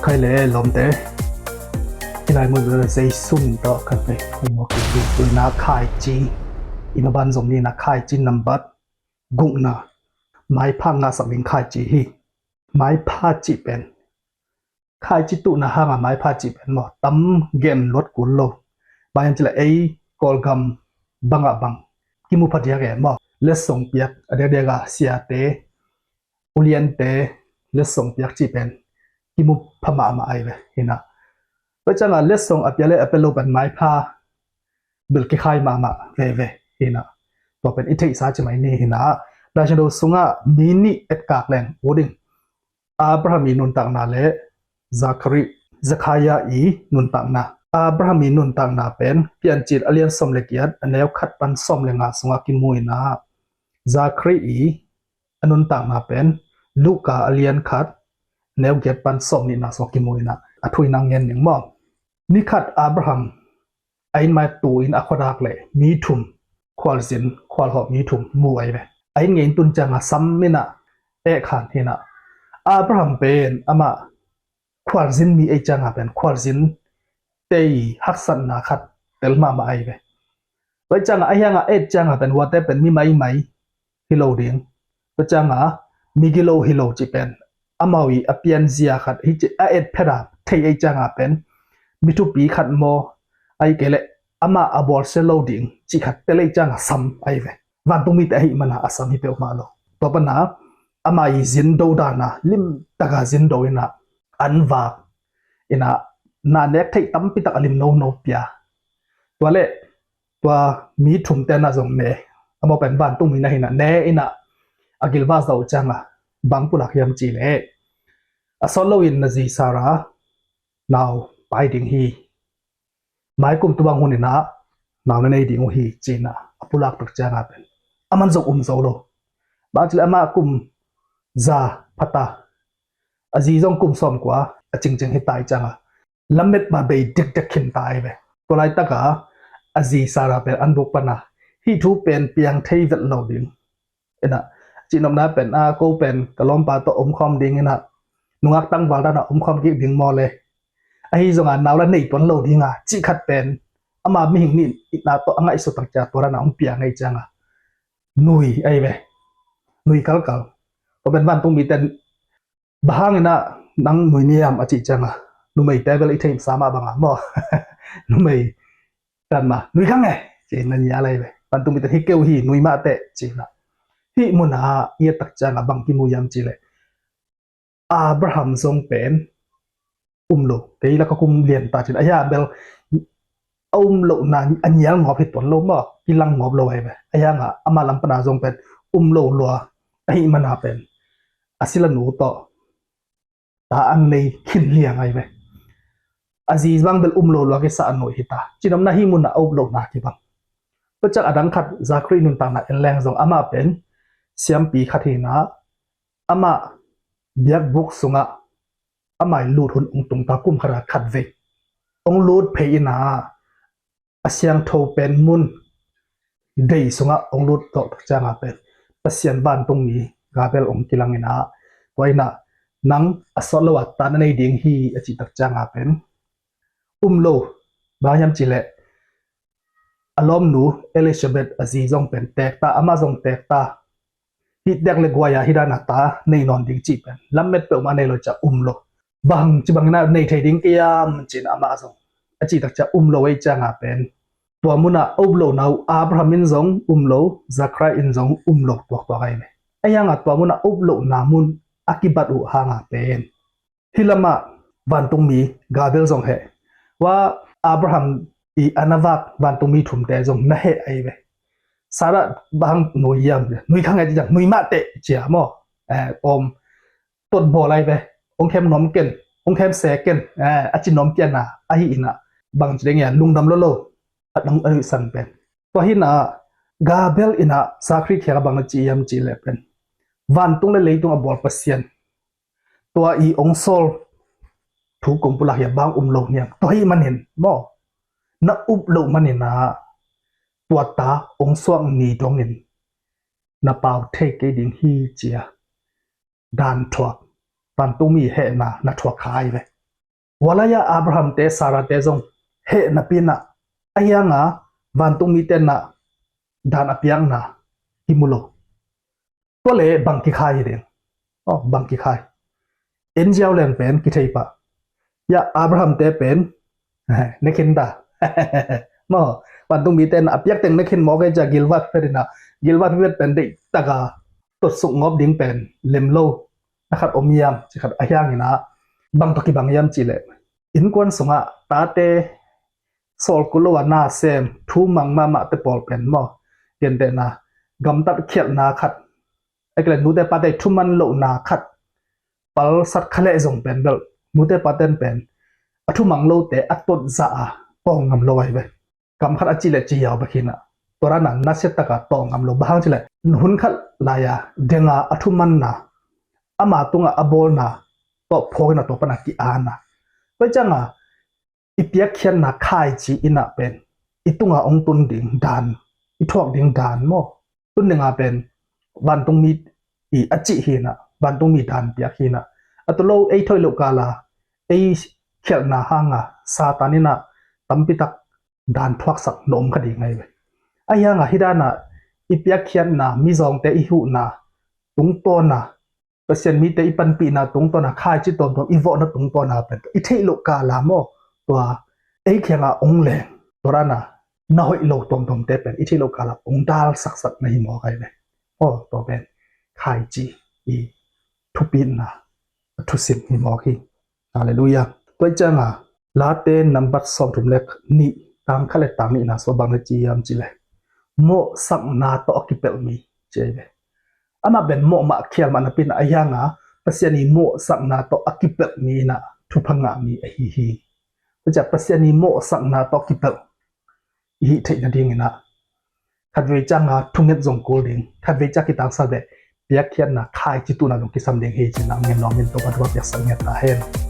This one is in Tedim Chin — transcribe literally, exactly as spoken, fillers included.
Khai le lawmte, i lai mun le Jesu min tawh khat vei hong mawk in, tu ina khaici, i maban zong ni ina khaici nambat gukna, maipha ngahsak ding khaici hi. Maipha cih pen, khaici tuhna hanga maipha cih pen maw, tam gen luat kul lo. Bang hiam cih leh ei Kawlgam bangah bang kimu phadiak e maw, letsong piak a diakdiak a siate, uliante letsong piak cih pen kimu pha mahmah ai ve hina. Tua cianga letsong a pia le a pia lo pen maipha bel kikhai mahmah veve hina. Tua pen i theihsa ci mai ni hina. Laisiangtho sungah mi nih etkak leng uh ding. Abraham i nuntakna le Zakhari, Zakhaya i nuntakna. Abraham i nuntakna pen Piancil a lian sawm le giat a neu khat pan sawm le nga sungah kimu ina, Zakhari i a nuntakna pen Luka a lian khat a neu giat pan sawm nihna sungah kimu ina, a thu ina ngen ning maw. Ni khat Abraham a inn mai tu in a khuadak le mi thum, khualzin khualhawh mi thum mu ai ve. A inn ngei in tun cianga sam ina eh khan hina. Abraham pen amah khualzin mi ei cianga pen khualzin tei haksatna khat tel mahmah ai ve. Tua cianga a hianga et cianga pen huate pen mi maimai hi lo ding. Tua cianga mi gilo hi lo ci pen amau i a pianzia khat hi ci a et pheta thei ei cianga pen mi thupi khat maw, ai kei le amah a bawlsia lo ding ci khat tel ei cianga sam ai ve. Vantungmite ahi mana a sam hi peuhmah lo. Tua pana ama i zindo dana limtaka zindo ina an vak ina na nek theih tampitak a lim nono pia. Tua le tua mi thumte na zong ne, amau pen vantungmi na hina ne ina a gilvah zau cianga bang pulak hiam ci le, a sawt loin na zi Sara nau pai ding hi. Mai kum tubang hun ina nau na nei ding uh hi ci ina a pulak tak cianga pen aman zong um zo lo. Bang ci le amah kum za phata, a zi zong kum sawm kua a cingcing hi tai cianga lammet ba bei dekdek khin tai ve. Tua laitaka a zi Sara pen an buk pana hih thu pen piang thei vet lo ding. Ina, cihnopna pen a ko pen ka lawmpa tawh omkhawm ding ina, nungak tangval dana omkhawm kik ding maw le. Ahi zonga nau la nei tuan lo dinga cih khat pen ama mihing nih itna tawh a ngaihsut tak cia tua dana hong piang ei cianga nui ai ve. Nui kalkal. Tua pen vantungmite bang hangina nang nui niam a cih cianga numeite bel i theihsa mah banga maw. Numei kan ma nui kang e ci na nia lai ve. Vantungmite hi keu hi nui mah teh ci na. Hih muna i a tak cianga bang kimu hiam ci le, Abraham zong pen um lo, kei la ka kum lian ta cin a hia bel a um lo na a nial ngawp hi tuan lo maw, kilang ngawp lo ai ve. A hianga ama lam pana zong pen um lo lua ahi mana pen a sila nu tawh ta an nei khin liang ai ve. A zi bang bel um lo lua kisa a nuih hi ta. Cihnopna hih muna a up lo na kibang. Tua ciang a dang khat Zakhari nuntakna en leng zong amah pen siampi khat hina, amah biakbuk sungah amah i lut hun ong tungta kum khata khat vei ong lut phei ina, a siangtho pen mun dei sungah ong lut tawh tak cianga pen Pasian vantungmi Gabriel ong kilang ina, tua ina nang a sawt lo a ta na nei ding hi a cih tak cianga pen um lo. Bang hiam ci le, a lawmnu Elizabeth a zi zong pen tekta, amah zong tekta, hih tek le guai-a hih dana ta nei nawn ding cih pen lammet peuhmah nei lo cia um lo. Bang ci bangina nei thei ding kiam cin amah zong a cih tak cia um lo ei cianga pen tua muna a up lo na uh Abraham in zong um lo, Zakhari in zong um lo tuaktuak ai ve. A hianga tua muna a up lo na mun a kibat uh hanga pen hih lamah vantungmi Gabriel zong heh. Wa Abraham i a na vak vantungmi thumte zong na heh ai ve. Sara bang nui hiam, nui kha ngai ti ciang nui mah teh cia maw. Eh, om tot bawl ai ve. Ong khem nuam ken, ong khem se ken, eh, a ci nuam piana ahi ina bang ci deng ia lungdam lo lo a dang a nuihsan pen. Tua hina Gabriel ina Zakhari khia bang na ci hiam ci le pen vantung le leitung a bawl Pasian tua i ong sawl thu kong pulak hia bang um lo niam. Tua hi manin maw, na up lo manina tua ta ong suak ni dongin na pau thei kei ding hi cia dan thuak, vantungmi hehna na thuak kha ai ve. Tua lai-a Abraham te, Sarah te zong heh napi-in ah, ahi hanga vantung mite in ah dan a piakna hi mu lo. Tua leh bang kikhai hi ding? Oh, bang kikhai. En ziau leng pen kithei pah. Ya, Abraham te pen ne khin ta. Maw, vantung mite in ah a piak teng ne khin mawk ei ci-a gilvat phet in ah, gilvat phet pen deih taka tot suk ngawp ding pen lem lo na khat om hiam cih khat, ahi hangin ah bang tawh kibang hiam cih leh, innkuan sungah tate sawl kul lo-a na sem, thumang mahmahte pawl pen maw, gentehna, gamtat khialhna khat, ahih kei leh nute pate thuman lohna khat palsat kha leh zong pen bel, nute pate in pen a thumang lote a tot zah a tawng ngam lo ahi ve. Kam khat a cih leh ci hiau bek hi-in ah, tua dan a nasia taka tawng ngam lo. Bang hang cih leh hun khat lai-a denga a thumanna, ama tungah a bawlna tawh phawk in ah tua pan a ki-an a. Tua ciangah i piakkhiatna khaici in ah pen i tunga hong tun ding dan, i thuak ding dan maw, tun dinga pen vantungmi i a cih hi-in ah, vantungmi dan piak hi-in ah, a tu lo ei thoih loh kala ei khialhna hanga Satan in ah tampitak dan thuaksak na om kha ding ahi ve. Ahi hanga hih dana i piakkhiatna, mizawngte i huhna tungtawna, Pasian mite i panpihna tungtawna, khaici tuamtuam i vawhna tungtawna pen i theih loh kala maw, tua ei kianga hong leng, tua dana na hoih lo tuamtuamte pen i theih loh kala hong dalsaksak na hi mawk ahi ve. Aw, tua pen khaici i thupitna a thusim hi mawk hi. Halleluiah. Tua cianga Late nambat sawmthum le nih, tang khat le tang nihna sua bang na ci hiam cih leh, mawhsakna tawh a kipelh mi ci ahi ve. Amah pen mawh mah khial mah napi-in ah, ahi hanga Pasian i mawhsakna tawh a kipelh mi in ah thupha ngah mi ahi hi. Tua ciah Pasian i mawhsakna tawh kipelh i hih theih nadingin ah khatvei cianga thunget zong kul ding, khatvei ciang kitangsap leh piakkhiatna khaici tuhna zong kisam ding hi ci-in ah ngen nuam in, Topa thupha piaksak ngiat ta hen.